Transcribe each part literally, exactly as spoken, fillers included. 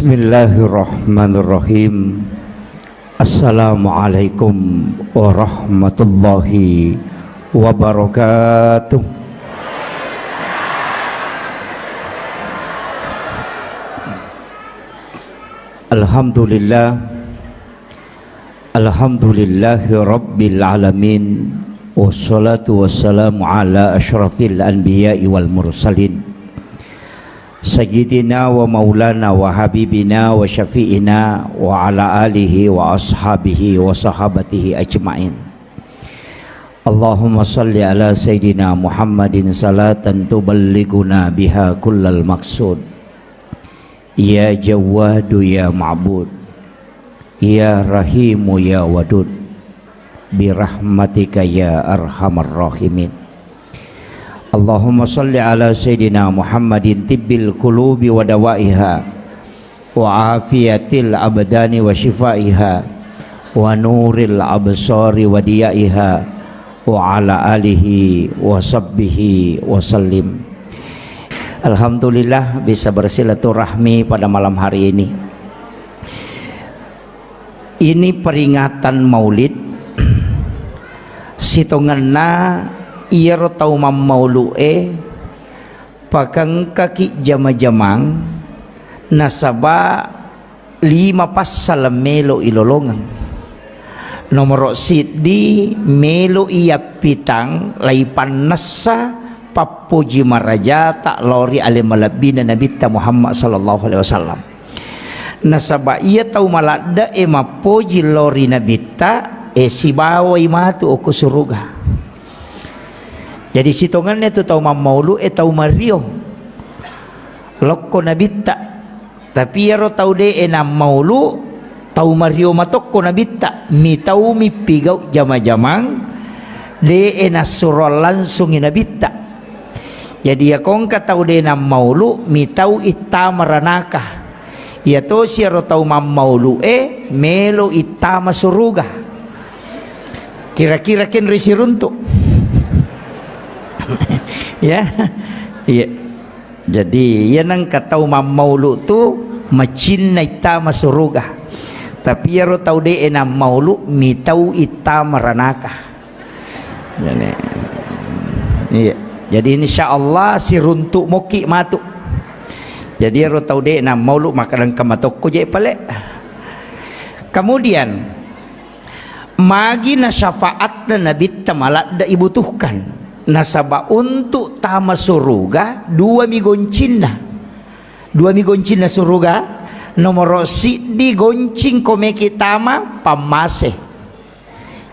Bismillahirrahmanirrahim. Assalamualaikum warahmatullahi wabarakatuh. Alhamdulillah. Alhamdulillahi rabbil alamin. Wassalatu wassalamu ala asyrafil anbiya'i wal mursalin. Sayyidina wa maulana wa habibina wa syafi'ina wa ala alihi wa ashabihi wa sahabatihi ajma'in. Allahumma salli ala Sayyidina Muhammadin salatan tuballighuna biha kullal maqsud. Ya Jawwadu ya Ma'bud. Ya Rahimu ya Wadud. Birahmatika ya arhamar rahimin. Allahumma salli ala Sayyidina Muhammadin tibbil qulubi wa dawaiha, wa afiyatil abdani wa shifaiha, wa nuril absari wa diyaiha, wa ala alihi wa sahbihi wa sallim. Alhamdulillah, bisa bersilaturahmi pada malam hari ini. Ini peringatan Maulid, sitongenna iyaro tau mammaulu'e pakengkaki jama-jamang, nasaba lima passala melo ilolongeng. Nomoro siddi, melo iyappitang laipannessa pappoji marajata lao ri ale malebbina Nabitta Muhammad sallallahu alaihi wasallam. Nasaba iya tau maladde'e mappoji lao ri Nabitta, e, sibawai matu okko suruga. Jadi sitongenna tu tau mammaulu'e tau mario lokko Nabitta. Tapi iyaro tau de'e nammaulu, tau mario matokko Nabitta, mitaumi pigau jama-jamang, de'e nassuroang langsungi Nabitta. Jadi iyako engka tau de nammaulu, mitau ittama ranaka. Iyatosi iyaro tau mammaulu'e melo ittama suruga. Kira-kira kenri siruntu. Ya. Iya. Jadi, iya nengka tau mammaulu tu macinna ittama suruga. Tapi iyaro tau de'e nammaulu mitau ittama ranaka. Jadi, iya. Jadi, insya Allah siruntu moki matu. Jadi, iyaro tau de'e nammaulu maka engka matokko je pale. Kemudian, magi na syafaatna Nabitta maladde ibutuhkan. Nasaba untuk tama suruga, dua mi goncinna. Dua mi goncinna suruga. Nomoro siddi goncing ko meki tama pammase.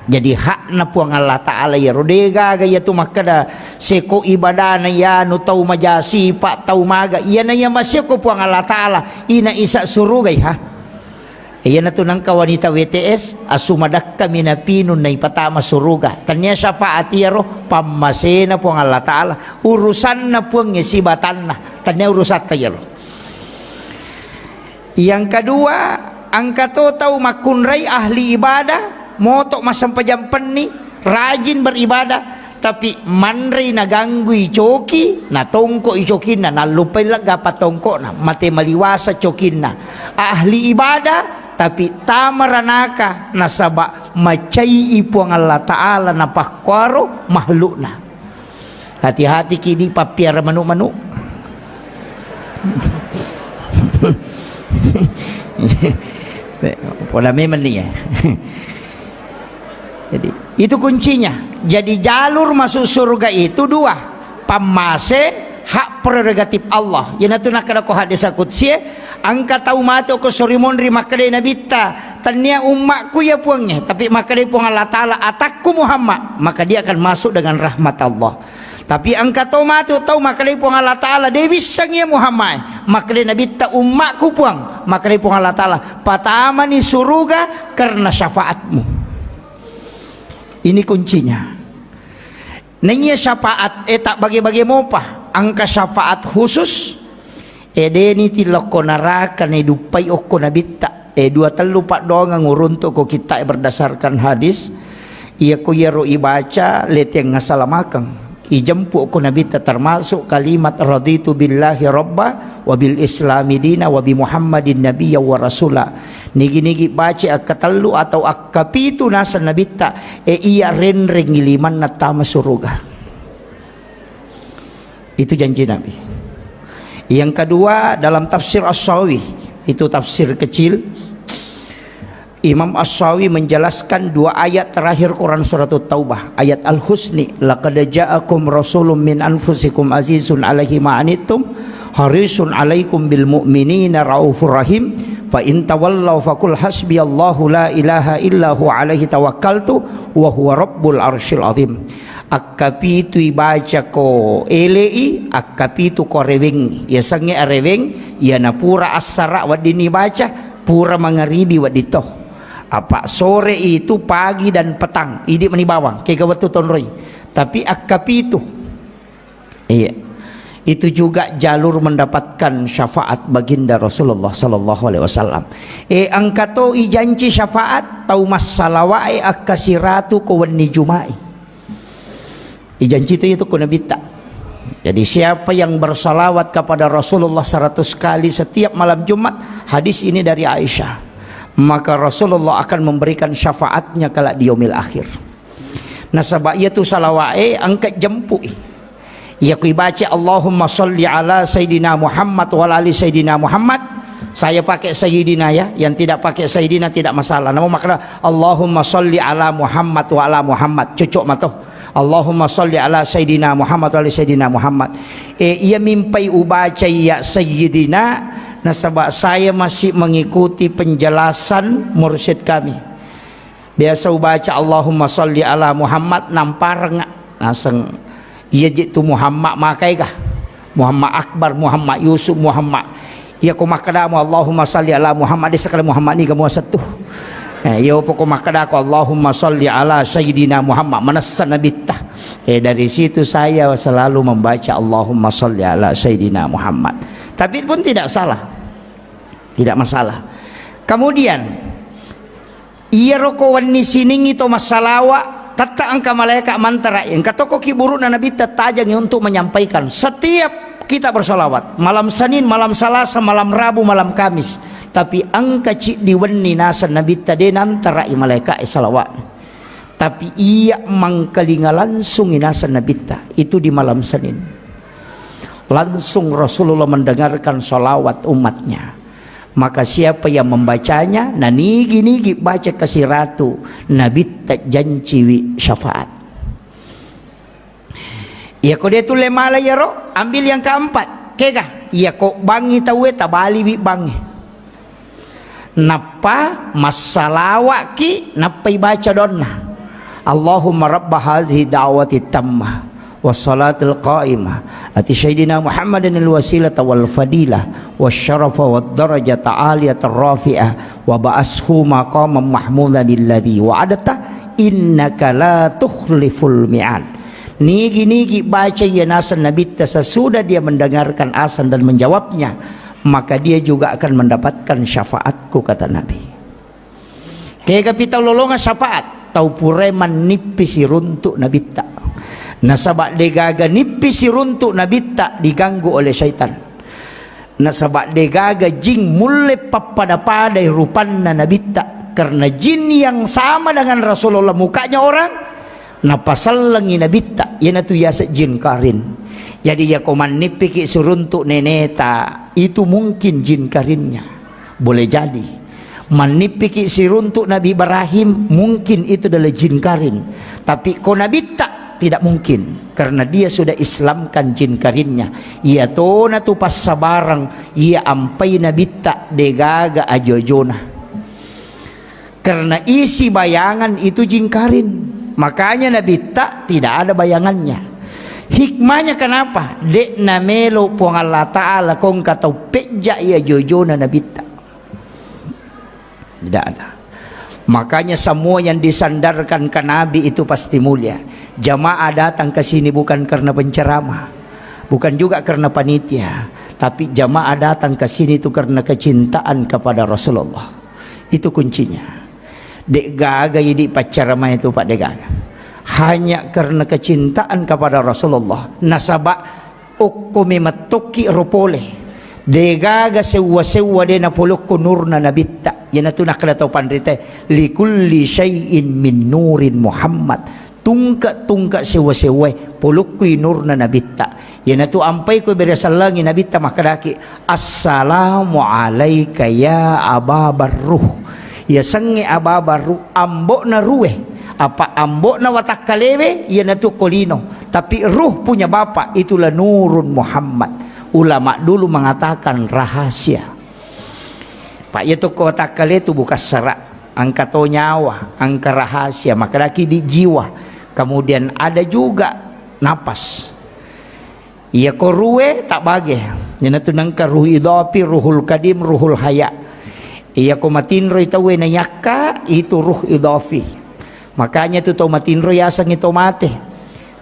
Jadi hakna Puang Allah Ta'ala iyaro, de gaga iyatu makkeda seko ibadana iyanu tau majasipa, tau maga, iyana iya maseko Puang Allah Ta'ala, ina isa surugai ha. Iyanatu nengka wanita W T S, asu madakka mi napinung naipatama suruga. Tania syafaat iyaro, pammasena Puang Allah Ta'ala, urusanna Puangnge sibatanna, tania urusatta iyaro. Yang kedua, engka to tau makkunrai ahli ibadah, moto massempajang penni, rajin beribadah, tapi manrei naganggui coki, natongkoi cokinna, nallupai legga patongkona, mate maliwasa cokinna. Ahli ibadah, tapi tama ranaka, nasaba macai i Puang Allah Ta'ala napakkuaro makhlukna. Hati-hati ki di pappiara manu-manu. Pola memang ni ya. Jadi, itu kuncinya. Jadi, jalur masuk surga itu dua. Pammase, hak prerogatif Allah. Iyanatu nakkeda ko hadis qudsi, engka tau matu ko sorimonri makkeda Nabitta, tania ummakku ya Puangnge, tapi makkeda Puang Allah Ta'ala, atakku Muhammad, maka dia akan masuk dengan rahmat Allah. Tapi engka to matu tau makkeda Puang Allah Ta'ala, de wisseng ya Muhammad, makkeda Nabitta, ummakku Puang, makkeda Puang Allah Ta'ala, patamani suruga karena syafaatmu. Ini kuncinya. Naiya syafaat e tabbage-bage mopa, engka syafaat khusus, e deni tilokko naraka naiduppai okko Nabitta, e dua tellu paddoangeng uruntu ko kitta e berdasarkan hadis, iyako iyaro ibaca leteng asalamakeng. Ijempu ko Nabitta, termasuk kalimat raditu billahi rabba wa bil islami dina wa bi Muhammadin nabiyya wa rasula. Nigi-nigi baca akkatellu atau akkapitu naseng Nabitta, e iya renreng limanna tama suruga. Itu janji Nabi. Yang kedua, dalam tafsir As-Sawi, itu tafsir kecil, Imam As-Sawi menjelaskan dua ayat terakhir Quran Surat Taubah, ayat Al-Husni, "Laqad ja'akum rasulun min anfusikum azizun alaihi ma anittum, harisun alaikum bil mu'minina raufur rahim, fa in tawallaw faqul hasbiyallahu la ilaha illa huwa alaihi tawakkaltu wa huwa rabbul arsyil azim." Akkapitu ibaca ko elei, akkapitu ko arewengngi. Yasengnge areweng, iyana pura assara weddinni baca, pura mangaribi wedding to. Apa sore itu, pagi dan petang, idi mani bawang, kega wettu tonroi. Tapi akkapitu. Iya. Itu juga jalur mendapatkan syafaat baginda Rasulullah sallallahu alaihi wasallam. E, engka to ijanci syafaat tau massalawae akkasiratu ko wenni Juma'i. Ijanci tu itu ko Nabitta. Jadi siapa yang bersalawat kepada Rasulullah seratus kali setiap malam Jumat, hadis ini dari Aisyah, maka Rasulullah akan memberikan syafaatnya kelak di yaumil akhir. Nasaba iya tu salawae engka jempui. Iya ku ibaca Allahumma salli ala Sayyidina Muhammad wa ala ali Sayyidina Muhammad, saya pakai Sayyidina ya, yang tidak pakai Sayyidina tidak masalah. Namun makna Allahumma salli ala Muhammad wa ala Muhammad, cocok mato. Allahumma salli ala Sayyidina Muhammad wa ala Sayyidina Muhammad. E, iya mimpai ubaca iya Sayyidina, nasaba saya masih mengikuti penjelasan mursyid kami. Biasa ubaca Allahumma salli ala Muhammad, nampareng naseng iya je tu Muhammad makai kah? Muhammad Akbar, Muhammad Yusuf, Muhammad. Iya ko makkadamu Allahumma salli ala Muhammad, de sekali Muhammad ni kamu settu. Eh, iya poko makkadako Allahumma salli ala Sayyidina Muhammad, manessa Nabitta. Eh, dari situ saya selalu membaca Allahumma salli ala Sayyidina Muhammad. Tapi pun tidak salah. Tidak masalah. Kemudian, iyaro ko wenni siningngi to massalawa, tette engka malaika mantara, engka toko ki burukna Nabitta tajangi untuk menyampaikan. Setiap kita bersalawat, malam Senin, malam Salasa, malam Rabu, malam Kamis, tapi engka ciddi wenni naseng Nabitta de nantarai malaika e salawat. Tapi iya mangkalinga langsung inaseng Nabitta itu di malam Senin. Langsung Rasulullah mendengarkan salawat umatnya. Maka siapa yang membacanya, nanigi-nigi baca kasiratu, Nabitta janciwi syafaat. Iya ko de tulle mala iyaro, ambil yang keempat. Kega? Iya ko bangi tauwe, tabaliwi bangi. Nappa massalawa'ki, nappa ibaca doanna. Allahumma rabba hadzihi da'wati tammah wassalatil qa'imah ati sayyidina Muhammadin al wasilata wal fadilah wasyarafa wad darajata aliyatar rafi'ah wa ba'ashu maqaman mahmudan alladzi wa'adta innaka la tukhliful mi'ad. Nigi-nigi baca iya naseng Nabitta sesudah dia mendengarkan azan dan menjawabnya, maka dia juga akan mendapatkan syafaatku, kata Nabi. Kega pitau lolonga syafaat? Tau purai mannippi siruntu Nabitta. Nasaba degaga nippi siruntu Nabitta diganggu oleh syaitan. Nasaba degaga jin mulle pappada-padai rupanna Nabitta. Karena jin yang sama dengan Rasulullah mukanya orang, napasellengi Nabitta, iyanatu yaseng jin karin. Jadi, yako mannippiki siruntu neneta, itu mungkin jin karinnya. Boleh jadi. Mannippiki siruntu Nabi Ibrahim, mungkin itu adalah jin karin. Tapi ko Nabitta, tidak mungkin. Karena dia sudah Islamkan jin karinnya. Iya tona tu passabarang, iya ampai Nabitta, degaga ajo-ajona. Karena isi bayangan itu jin karin. Makanya Nabitta tidak ada bayangannya. Hikmahnya kenapa? De'na melo Puang Allah Ta'ala kongka tau pejja iya jojona Nabitta. Tidak ada. Makanya semua yang disandarkan ke Nabi itu pasti mulia. Jamaah datang ke sini bukan karena penceramah, bukan juga karena panitia, tapi jamaah datang ke sini itu karena kecintaan kepada Rasulullah. Itu kuncinya. De'gaga idi paccarama itu, Pak, de'gaga. Hanya karena kecintaan kepada Rasulullah. Nasaba okko memettokki ro pole. Degaga sewwa-sewwa de napolokko nurna nabitta. Iyanatu nakkeda tau panritae, "Likulli syai'in min nurin Muhammad." Tungke-tungke sewwa-sewwae polokkui nurna nabitta. Iyanatu ampai ko bere sellengi nabitta makkedaki, "Assalamu alaika ya Aba Barruh." Yasengnge Aba Barruh, ambo'na ruwe. Apa ambo'na watakkalewe, iyanatu ko lino. Tapi ruh punya bapak, itulah Nurun Muhammad. Ulama dulu mengatakan rahasia. Pak, iya tokko watakkale tu bukan sara, engka to nyawa, engka rahasia, makkedaki di jiwa. Kemudian ada juga napas. Iya ko ruwe tabbage. Iyanatu nengka ruh idafi, ruhul kadim, ruhul haya. Iya ko matinroi tauwe nayakka, itu ruh idafi. Makanya tu tau matinro yasengngi to mate.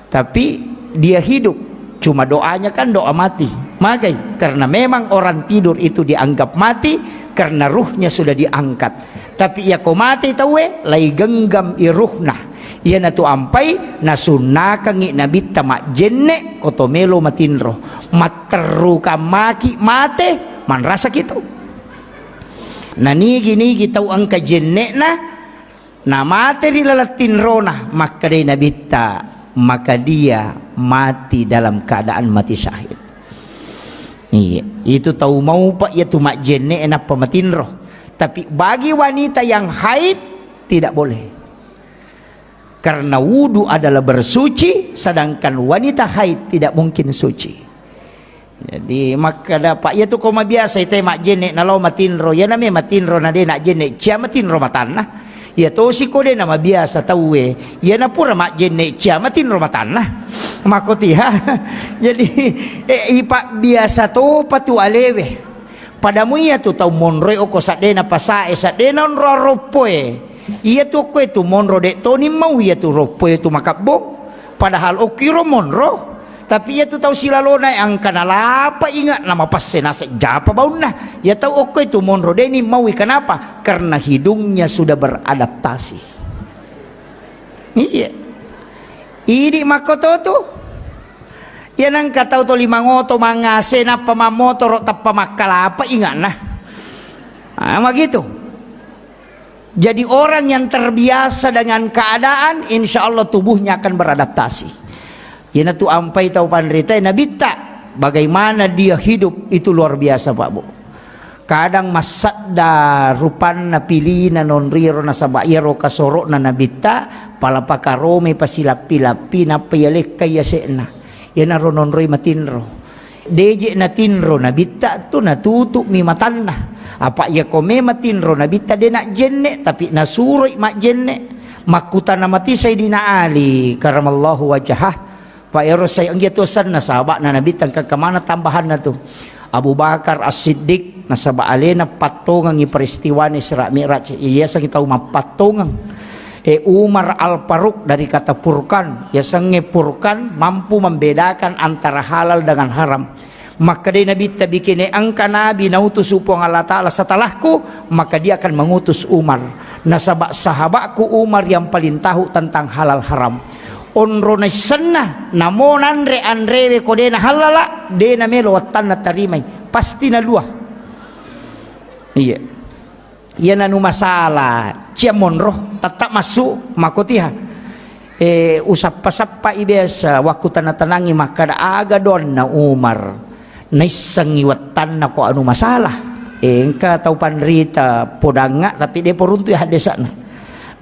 Tapi dia hidup. Cuma doanya kan doa mati. Magai? Karena memang orang tidur itu dianggap mati karena ruhnya sudah diangkat. Tapi iya ko mate tauwe, lai genggam i ruhna. Iyanatu ampai nasunnakangngi nabitta majjenne ko to melo matinro. Matterrukang maki mate, manrasaki tu. Na nigi-nigi tau engka jenne'na, namate ri laleng tinrona, makkedai nabitta, maka dia mati dalam keadaan mati syahid. Iya, itu tau maupa iya tu majjenne nappa matinro. Tapi bagi wanita yang haid, tidak boleh. Karena wudu adalah bersuci, sedangkan wanita haid tidak mungkin suci. Jadi, makkeda, Pak, iya tu ko mabiasa ite majjenne nalao matinro, iyana me matinro na de najjenne, cia matinro matanna. Iya tosi ko de namabiasa tauwe, iyana pura majjenne, cia matinro matanna. Makkotiha. Jadi, eh, ipabbiasa topa tu alewe. Pada muiya tu tau monroi okko saddena pasae, saddena onro aroppoe. Iya tu okkoe tu monro de toni mau iya tu roppoe tu makabbong. Padahal okkiro monro. Tapi iya tu tau silalona e engka nalapa inga namapasse naseng japa baunna. Iya tau okkoe tu monro deni maui. Kenapa? Karena hidungnya sudah beradaptasi. Iya. Idi makkoto tu. Iya nengka tau toli mangoto mangase nappa mammotoro tappa makkalapa inganna. Ah, begitu. Jadi orang yang terbiasa dengan keadaan, insya Allah tubuhnya akan beradaptasi. Iyanatu ampai tau panrita nabitta, bagaimana dia hidup itu luar biasa, Pak Bu. Kadang massadda rupanna pilina nonriro nasaba iyaro kasoro'na nabitta, pala pakaromai pasilappi-lappi nappa iyalekkai yase'na. Iyanaro nonroi matinro. Deje natinro nabitta tu natutu'mi matanna. Apa iya ko mema tinro nabitta de najjenne, tapi nasuroi majjenne. Makkutana mati Sayyidina Ali karamallahu wajhah. Pak ero sai enggi tu senna sahaba'na nabitta engka kemana tambahanna tu. Abu Bakar As-Siddiq nasaba alena pattongengi peristiwana Isra Mi'raj. Iya sangi tau mappattongeng. E, Umar Al-Faruq dari kata furqan, yasengnge furqan mampu membedakan antara halal dengan haram. Makkedai Nabitta, bikene engka nabi nautusu Puang Allah Ta'ala setelahku, maka dia akan mengutus Umar. Nasaba sahabatku Umar yang paling tahu tentang halal haram. Onro naissenna, namo nanre anrewe ko dena hallala, dena melo wattanna tarimai. Pasti nalua. Iya. Iya nanu masalah, cia monro, tetap masuk, makotiha. Eh, usappa-sappai biasa, waktu tanang-tanangi makkada aga doanna Umar. Naissengngi wattanna ko anu masalah. Eh, engka tau panrita podangnga, tapi de poruntu ya hadesana.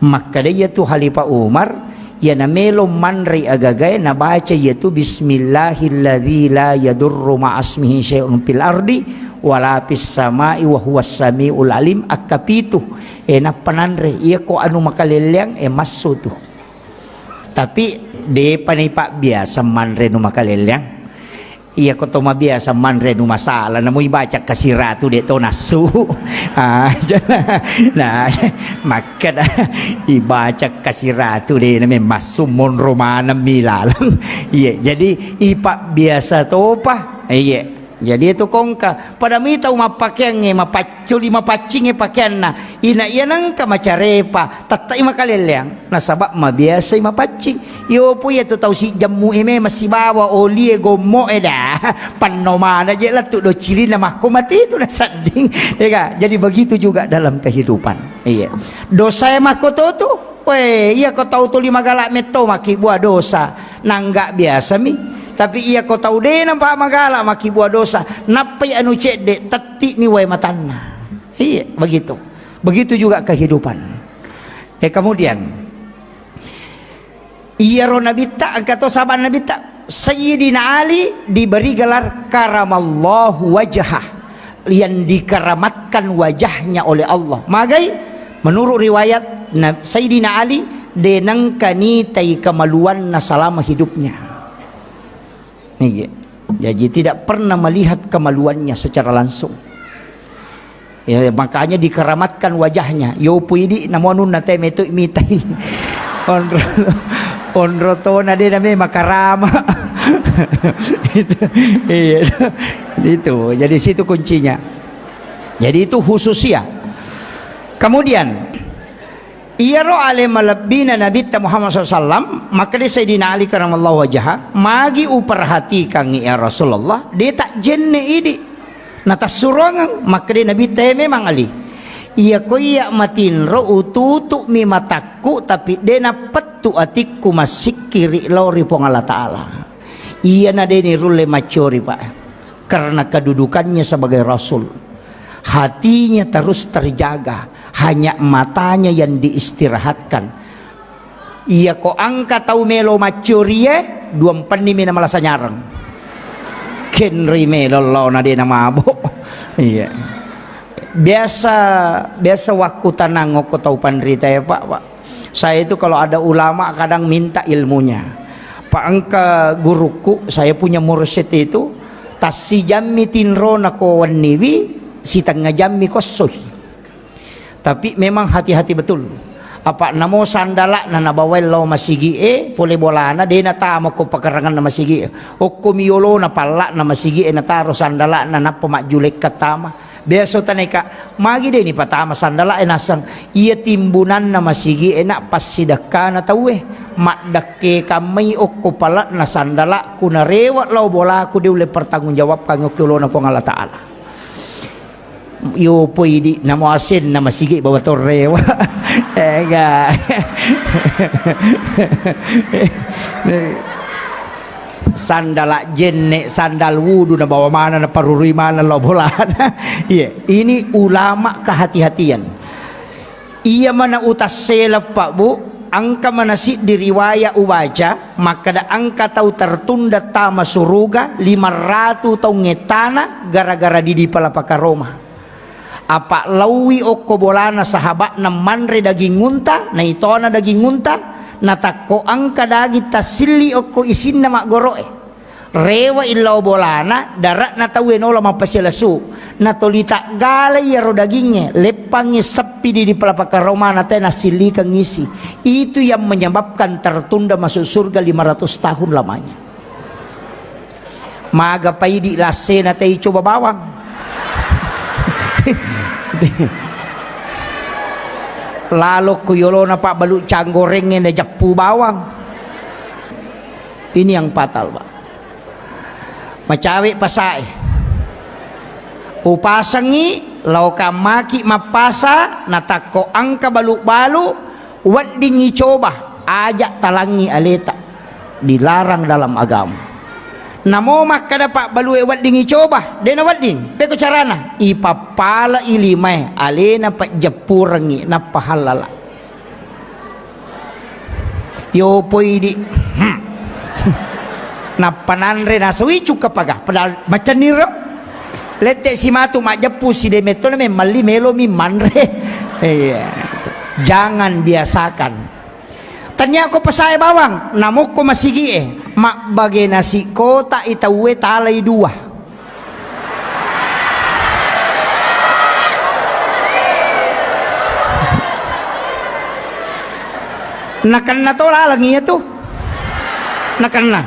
Makkada iya tu Khalifah Umar, iya namelo manrei agagae nabaca iya tu, "Bismillahilladzi la yadurru ma'asmihi syai'un fil ardi wala fis sama'i wa huwas sami'ul alim," akka pitu. E, nappa nanre, iya ko anu makalelleang, e, massu tu. Tapi depa naipa biasa manre nu makalelleang. Iya ko to mabiasa manre nu masalah, namo ibaca kasiratu de to nassu. Ah, nah, makkada ibaca kasiratu de name massu monro maneng mi laleng. Iya, jadi ipa biasa topa. Iya. Jadi itu kongka, pada mi tau mappakeangnge, mapacculi, mapaccingnge pakeanna. Ina iya nengka macarepa, tettai makalelleang. Nasaba mabiasai mapaccing. Yopo iya tu tau sijammu e memang sibawa oli e, gommo e dah. Panno mana je lettu do cilinna makko mati itu nasedding. Ya ga? Jadi begitu juga dalam kehidupan. Iya. Dosa e makko to tu. Weh, iya ko tau tuli magala metto makkibua dosa. Nangga biasa mi. Tapi iya ko tau de nampa magala makkibua dosa. Nappai anu cedde, tetti ni wae matanna. Iya, begitu. Begitu juga kehidupan. Eh, kemudian, iyaro Nabitta, engka to sahabat Nabitta, Sayyidina Ali diberi gelar karamallahu wajhah, yang dikeramatkan wajahnya oleh Allah. Magai, menurut riwayat, Na-, Sayyidina Ali denengka nitai kemaluanna selama hidupnya. Niki. Jadi tidak pernah melihat kemaluannya secara langsung. Ya, makanya dikeramatkan wajahnya. Yopo idi namo anunna te metu mitai. Onro, onro tona de name makarama. Itu, iya. Itu. Jadi situ kuncinya. Jadi itu khususia. Kemudian, iyaro ale malebbina Nabitta Muhammad sallallahu alaihi wasallam, makkeda Sayyidina Ali karamallahu wajhah, "Magi uperhatikangngi, ya Rasulullah, de tajjenne idi." Natassurongeng, makkeda Nabitta, "Eh, memang Ali. Iya ko iya matinro ututu'mi matakku, tapi de napettu atikku massikkiri lao ri Puang Allah Ta'ala." Iyana de nirulle maccori, Pak. Karena kedudukannya sebagai rasul, hatinya terus terjaga, hanya matanya yang diistirahatkan. Iya ko engka tau melo maccorie, duampennimi namalasa nyareng. Kenri melo laona de namabo. Iya. Biasa, biasa wakkutanang okko tau panrita ya, Pak, Pak. Saya itu kalau ada ulama kadang minta ilmunya. Pak, engka gurukku, saya punya mursyid itu, tassijammi tinrona ko wenniwi, sitengnga jammi kossoi. Tapi memang hati-hati betul. Apa namo sandala'na nabawai lao masigi e, pole bolana, de natama ko pakaranganna masigi e. Okko miolona palla'na masigi e, nataro sandala'na, nappa majjulekka tama. Biasa taneka, magi de nipatama sandala e naseng, iya timbunanna masigi e na passidekkana tauwe, maddekke kammai okko palakna sandala ku narewe lao bolaku de ulle pertanggung jawabkan okko olona Puang Allah Ta'ala. Yo poi di namo asenna masigi bawa torrewa. Ega. Sandala jenne, sandal wudu nabawa mana, naparurui mana lao bolana. Iya, ini ulama kehati-hatian. Iya mana utassela, Pak, Bu, engka mana siddi riwaya ubaca, makkeda engka tau tertunda tama suruga lima ratu taung ettana gara-gara didi palapaka Roma. Apa lauwi okko bolana sahaba'na manre daging unta, naitona daging unta, natakko engka daging tassilli okko isinna maggoro'e. Rewa illao bolana, dare'na tauwe nola mappasilesu. Natoli taggalai iyaro dagingnge, leppangngi seppi di, di palapaka Romana te nassillikeng isi. Itu yang menyebabkan tertunda masuk surga lima ratus tahun lamanya. Maga paidi lassena tei coba bawang. Lalo ku yolona pabbalu canggorengnge na jappu bawang. Ini yang fatal, Pak. Macawe pasae. Upasengi lao kammaki mappasa, natakko engka balu-balu, weddingngi coba, aja talangngi aleta. Dilarang dalam agama. Namo makkeda pabbalue weddingngi coba, dena wedding. Peko carana? Ipappalai limae, alena pajjeppurengngi, nappa hallala. Yo poi di. Hmm. Nappa nanre nasui cukka paga. Padahal macenniro. Lette simatu majjeppu sidemetto na memmalli melomi manre. Iya. Jangan biasakan. Tania ko pasae bawang, namokko masigie, mabbage nasi kota i tauwe talai dua. Nakenna to laleng iya tu. Nakenna.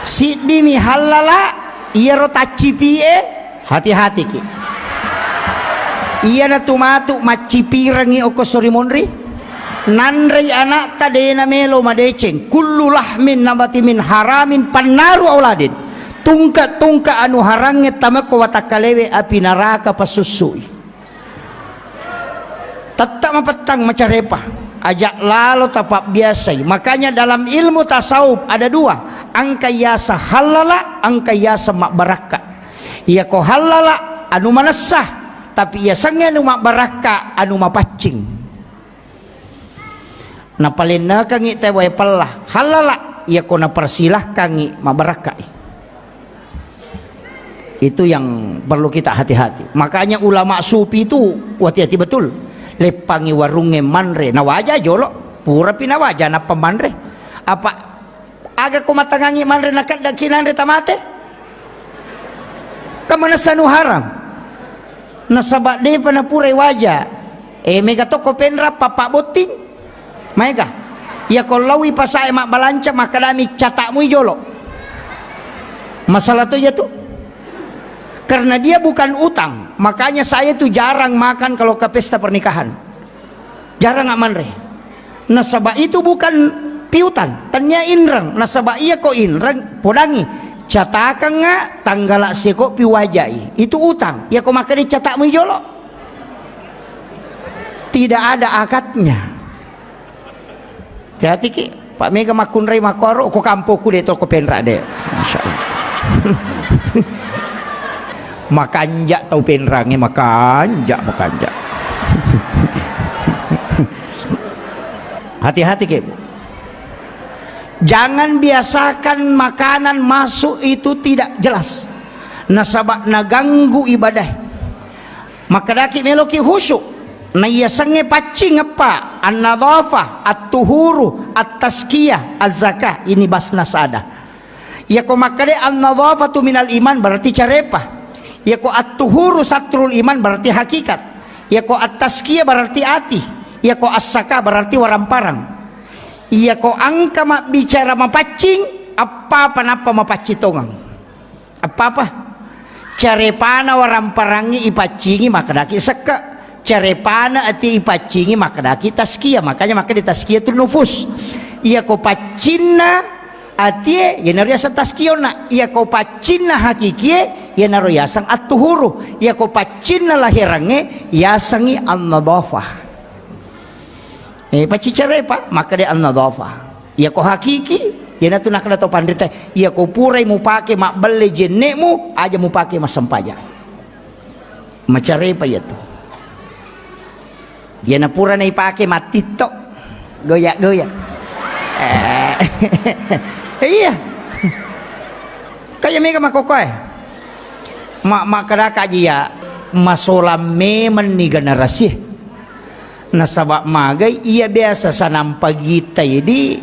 Siddi mi hallala, Iyaro taccipi'e, hati-hatiki. Iyana tu matu maccipirengngi okko sori monri. Nanrei ana'ta de'na melo madeceng. Kullu lahmin nabati min haramin fannaru auladin. Tungke-tungke anu harangnge tamekko watakkalewe api naraka passussui. Tette mapettang macarepa, aja lalo tapabbiasai. Makanya dalam ilmu tasawuf ada dua, engka yaseng hallala, engka yaseng mabbarakka. Iyako hallala anu manessa, tapi yasengnge anu mabbarakka anu mapaccing. Napalennekangngi tauwe pella, hallala, iyako napersilahkangngi mabbarakkai. Itu yang perlu kita hati-hati. Makanya ulama sufi itu hati-hati betul. Leppangngi warungnge manre, nawaja jolo, purapi nawaja nappa manre. Apa Aga ko matangangngi manre nakeddaki nanre tamate? Kan manessa nu haram. Nasaba depa napurai waja. Eh, mega tokko penra papa botting. Maega. Iya ko lawi pasae mabbalanca, makkedami catakmui jolo. Masalah to iya tu. Karena dia bukan utang, makanya saya tu jarang makan kalau ke pesta pernikahan. Jarang manre. Nasaba itu bukan piutang, tennia inreng. Nasaba iya ko inreng, podangi. Catakengnga tanggala seko pi wajai. Itu utang. Iya ko makkeda catakmu jolo. Tidak ada akadnya. Hati-hati ki, Pak Mega makkunrai makkoro, ko kampokku de to ko penra de. Masya Allah. Makanja tau penrangnge, makanja, makanja. Hati-hati ke, Bu. Jangan biasakan makanan masuk itu tidak jelas. Nasaba naganggu ibadah. Makkedaki meloki khusyuk. Naiyasengnge paccing eppa, an-nadhafah, at-tuhuru, at-tazkiyah, az-zakah. Ini basnas ada. Iyako makkeda an-nadhafatu minal iman berarti carepa. Iyako at-tuhuru satrul iman berarti hakikat. Iyako at-tazkiyah berarti ati. Iyako as-zakah berarti waramparang. Iyako engka mabbicara mapaccing, appapa nappa mapaccing tongeng. Apa-apa? Carepana waramparangngi ipaccingi makkedaki sekke. Carepana ati ipaccingi makkedaki tazkiyah. Makanya makkeda tazkiyatun nufus. Iyako paccinna atie, iyanaro yaseng tazkiyona. Iyako paccinna hakikie, iyanaro yaseng at-tuhuru. Iyako paccinna laherangnge, yasengngi an-nadhafah. Eh, pacci carepa, makkeda an-nadhafah. Iyako hakiki, iyanatu nakkeda to panrita, iyako purai mupake mabbelle jenne'mu, aja mupake massempajang. Macarepa iyatu. Iyana pura naipake mattitto, goya-goya. Eh, iya. Kaya mega makkokkoe. Ma-, makkedaka aja iya, masolang memenni generasie. Nasaba magai iya biasa sanang pagi tedi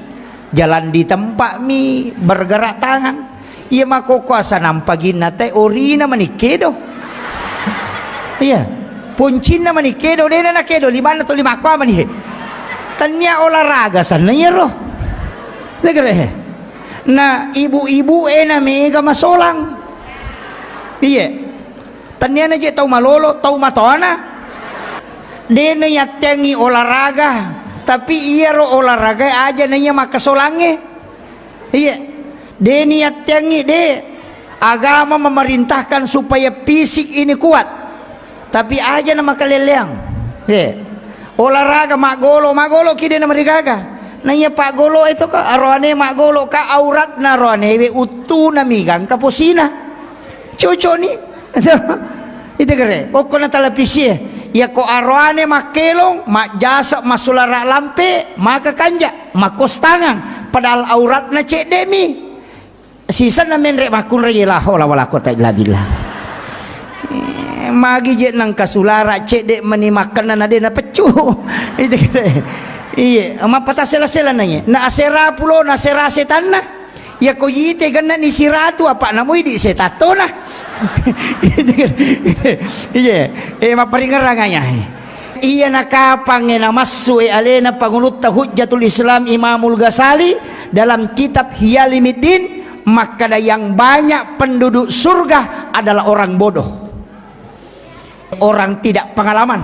jalan di tempat mi bergerak tangan. Iya makkokkoe sanang paginna te orina mani kedo. Iya. Poncinna mani kedo, dena na kedo, limanna to limakkoa mani he. Tennia olahraga sanna iyaro. Tegere he. Na ibu-ibu e na mega masolang. Iya. Tenniana je tau malolo, tau matoana. De nayatteangngi olahraga, tapi iyaro olahraga aja naiya makkasolangnge. Iya. De niyatteangngi, de. Agama memerintahkan supaya fisik ini kuat. Tapi aja na makaleleang. Iya. Olahraga maggolo, maggolo ki de na marigaga. Naiya paggolo itu ka aroane maggolo ka auratna aroanewe uttuna mi gangka posina. Cocok ni. Ite gere, okko na televisie. Iyako aroane makkelong, majjasa massulara lampe, maka kanja, makkostangang, padahal auratna cedde mi. Sisenna menre makkunrai la haula wala quwata illa billah. Eh, magi je nangka sulara cedde meni makkenna na de na peccu. Ite gere. Iye, mappata sela-sela na iye. Na asera pulo, na asera setanna. Iyako yite gennani siratu, apa namui di setattona. Iya, eh, mapparingerrang aya. Iya nakapang e namassu e alena pangulutta Hujjatul Islam Imamul Ghazali dalam kitab Hiyalimiddin Makkeda yang banyak penduduk surga adalah orang bodoh. Orang tidak pengalaman.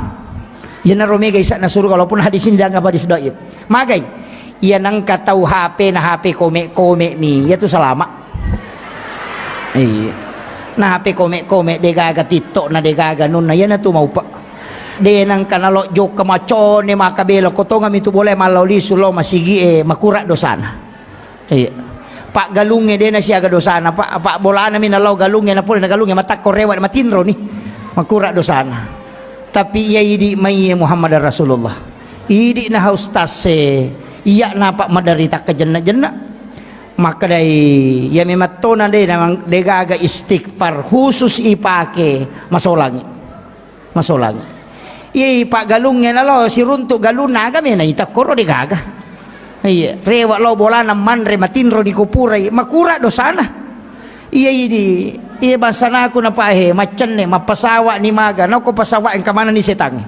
Iyanaro mega isa'na surga, walaupun hadis ini dianggap hadis dhaif. Magai? Iya nengka tau H P na H P kome-kome mi, iyatu salama. Iya. Na H P kome-kome, degaga TikTok na degaga nunna, iyanatu maupa. De nengka nalo jokka macone maka bela, ko tongami tu bola mallau lisu lo masigi e, makura dosana. Iya. Paggalungnge de nasiaga dosana, pa, pa bolana mi nalao galungnge, napole na galungnge matakko rewa matinro ni. Makura dosana. Tapi iya idi mai Muhammad Rasulullah. Idi na ustaz se, iya napa maderita kejenna-jenna. Makkedai, iya memettona de na degaga istighfar khusus ipake masolangi. Masolang. Iyai paggalungnge nalo siruntu galunna aga mena ita koro degaga. Iya, rewa lao bolana manre matinro dikupurai, makura dosana. Iya idi, iya bangsanaku napahe, maccenne, mappasawa ni maga, nako pasawa engka manani setangnge.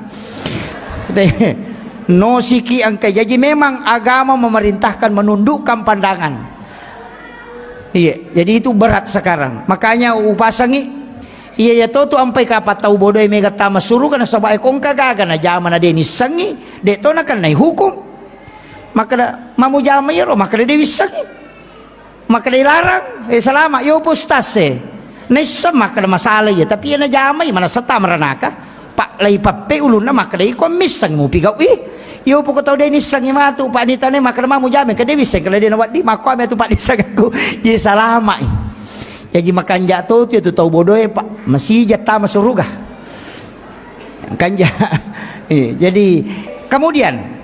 Nosiki engka, jaji memang agama memerintahkan menundukkan pandangan. Iya, jadi itu berat sekarang. Makanya upasangi, iya, iya to tu ampai kapang tau bodoe mega tama suruga nasaba e kongka gaga najama na de nissengi, de to nakennai hukum. Makkeda, mamu jama iyaro, makkeda de wissengi. Makkeda ilarang, eh salama, iyo pa ustaz e. Naisseng makkeda masalah iya, tapi iya najamai manassa tama ranaka. Pak lai pappe ulunna makkeda iko misseng mupi gau i. Iyo poko tau de nissengi matu, Pak nitane makkeda mamu jame, ke de wisseng kala de nawaddi, makko ame tu Pak nisseng aku. Ye salamai. Jaji makanja to tu, tu tau bodoe, Pak. Masija tama suruga. Kanja. Eh, jadi kemudian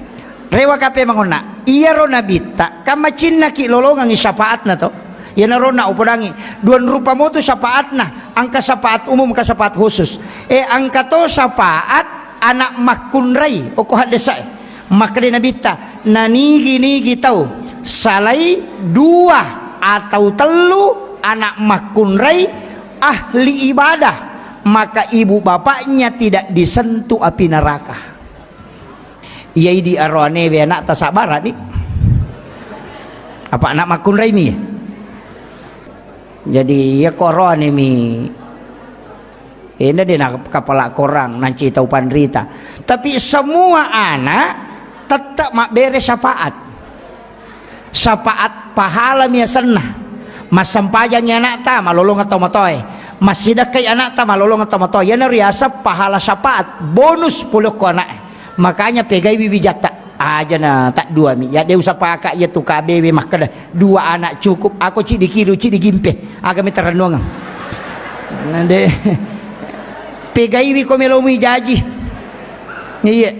rewa kape mangonna. Iyaro nabitta, kan macinnaki lolongangi syafaatna to. Iyanaro na upodangi, dua rupa motu syafaatna, engka syafaat umum, engka syafaat khusus. Eh, engka to syafaat anak makkunrai, okko haddesa e. Makkeda nabitta, nanigi-nigi tau salai dua atau tellu anak makkunrai ahli ibadah, maka ibu bapaknya tidak disentuh api neraka. Iya idi aroanewe anakta sabbara ni. Apa anak makkunrai mi? Jadi iya ko aroane mi. Enda de na kapala korang nanci tau panrita. Tapi semua anak tetap mabbere syafaat. Syafaat pahala mi asenna. Massempajangi anakta, malolongeng tomatoe. Massidekkai anakta, malolongeng tomatoe. Iyana riaseng pahala syafaat, bonus pole okko anak e. Makanya pegaiwi wijatta. Aja na taddua mi. Ya de usapaka iya tu K B W makkeda, dua anak cukup. Ako ciddi kiru, ciddi gimpe. Aga mi tarennuangeng. Na de. Pegaiwi ko melomi jaji. Iya.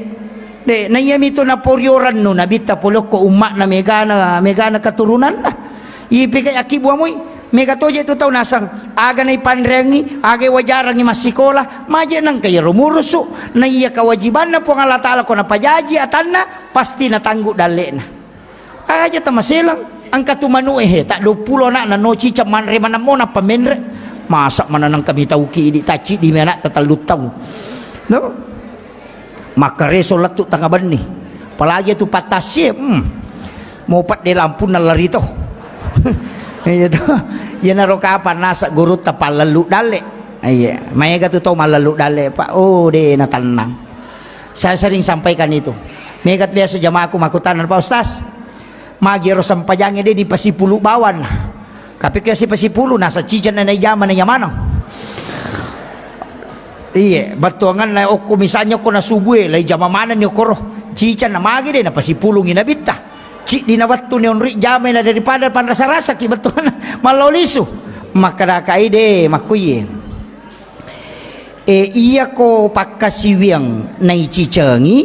De, na iya mitu naporio rennu nabitta pole okko umma'na megana, megana keturunanna. Ipegai akkibuamui, mega toje tu tau naseng, aga naipanreangi, aga wajarangi massikola, maje nengka iyaro murusu, na iya kewajibanna Puang Allah Taala ko napajaji atanna, pasti natanggu dalle'na. Aja tamaselang, engka tu manu e he, tak dua puluh anakna no ciceng manre manammo nappa menre. Masa mananang kami tauki idi tacci di anak tatellu tau. No? Makkareso lettu tengnga benni. Apalagi tu pattassie, hmm. Mau pedde lampunna lari to. Iya to. Iyanaro kapang naseng gurutta pallellu dalle. Iya, maega tu tau mallellu dalle, Pak. Oh, de na tennang. Saya sering sampaikan itu. Mega biasa jamaahku makkutana, "Pak Ustaz, magi ero sempajangnge de dipasipulu bawang?" Kapikke sipasipulu, nasa ciceng na naijama na iya maneng. Iye, bettuanganna okko misalnya okko na subue, lai jama manenni okkoro. Ciceng na magi de napasipulungi nabitta. Ciddi na wettu ni onri jamai na daripada panrasa-rasaki bettuanna mallao lisu. Makkadakai de makkuiye. E, iyako pakkasiwiang naicicengi,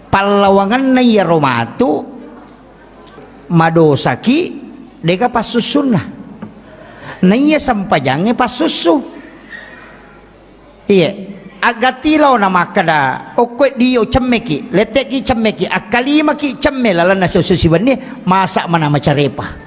pallawangenna iyaro matu, madosaki, dega passussunna. Naiya sempajangnge passussu. Iye, agati laona makkeda, okkoe dio cemmeki, letteki cemmeki, akkalimaki cemme lalenna sessu siwenni, masa mana macarepa.